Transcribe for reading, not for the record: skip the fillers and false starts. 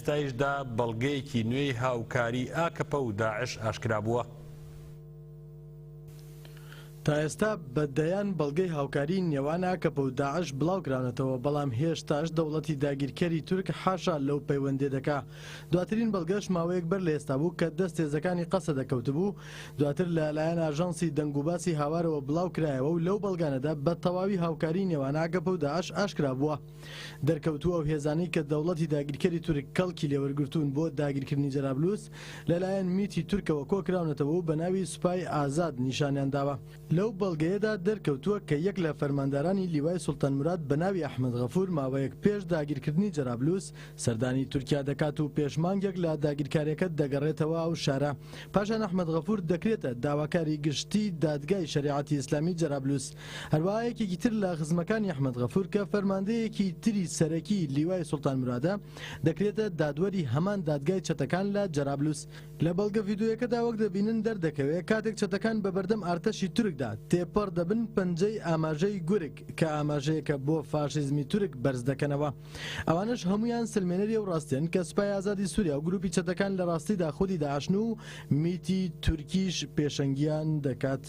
ئێستایشدا بەڵگەیەکی نوێی هاوکاری ئاکەپە و داعش ئاشکرا بووە. تا ئێستا بە دەیان بەڵگەی هاوکاری نێوان ئاکەپە و داعش بڵاوکراونەتەوە، بەڵام هێشتاش دەوڵەتی داگیرکەری تورک حاشا لەو پەیوەندیە دەکا. دواترین بەڵگەش ماوەیەک بەر لە ئێستا بوو کە دەست هێزەکانی قەسەدە کەوتبوو، دواتر لە لایەن ئاژانسی دەنگوباسی هاوارەوە بڵاوکرایەوە و لەو بەڵگانەدا بە تەواوی هاوکاری نێوان ئاکەپە و داعش ئاشکرا بووە. دەرکەوتووە ئەو هێزانەی کە دەوڵەتی داگیرکەری تورک کەڵکی لێوەرگرتوون بۆ داگیرکردنی جەرابلوس لەلایەن میتی تورکەوە کۆکراونەتەوە و بەناوی سوپای ئازاد نیشانیان داوە. لەو بەڵگەیەدا دەرکەوتووە کە یەک لە فەرماندارانی لیوای سوڵتان موراد بەناوی ئەحمەد غەفور ماوەیەک پێش داگیرکردنی جەرابلوس سەردانی تورکیا دەکات و پێش مانگێک لە داگیرکاریەکە دەگەڕێتەوە ئەو شارە. پاشان ئەحمەد غەفور دەکرێتە داواکاری گشتی دادگای شەریعەتی ئیسلامی جەرابلوس. هەروەها یەکێکی تر لە خزمەکانی ئەحمەد غەفور کە فەرماندەیەکی تری سەرەکی لیوای سوڵتان مورادە، دەکرێتە دادوەری هەمان دادگای چەتەکان لە جەرابلوس. لە بەڵگە ڤیدۆیەکەدا وەک دەبینن دەردەکەوێ کاتێک چەتەکان بە بەردەم ئارتەشی تورکدا تێپەڕ دەبن پەنجەی ئاماژەی گورگ کە ئاماژەیەکە بۆ فاشیزمی تورک بەرز دەکەنەوە. ئەوانەش هەموویان سلمێنەری ئەو ڕاستیەن کە سوپای ئازادی سوریا و گروپی چەتەکان لە ڕاستیدا خودی داعشن و میتی تورکیش پێشەنگیان دەکات.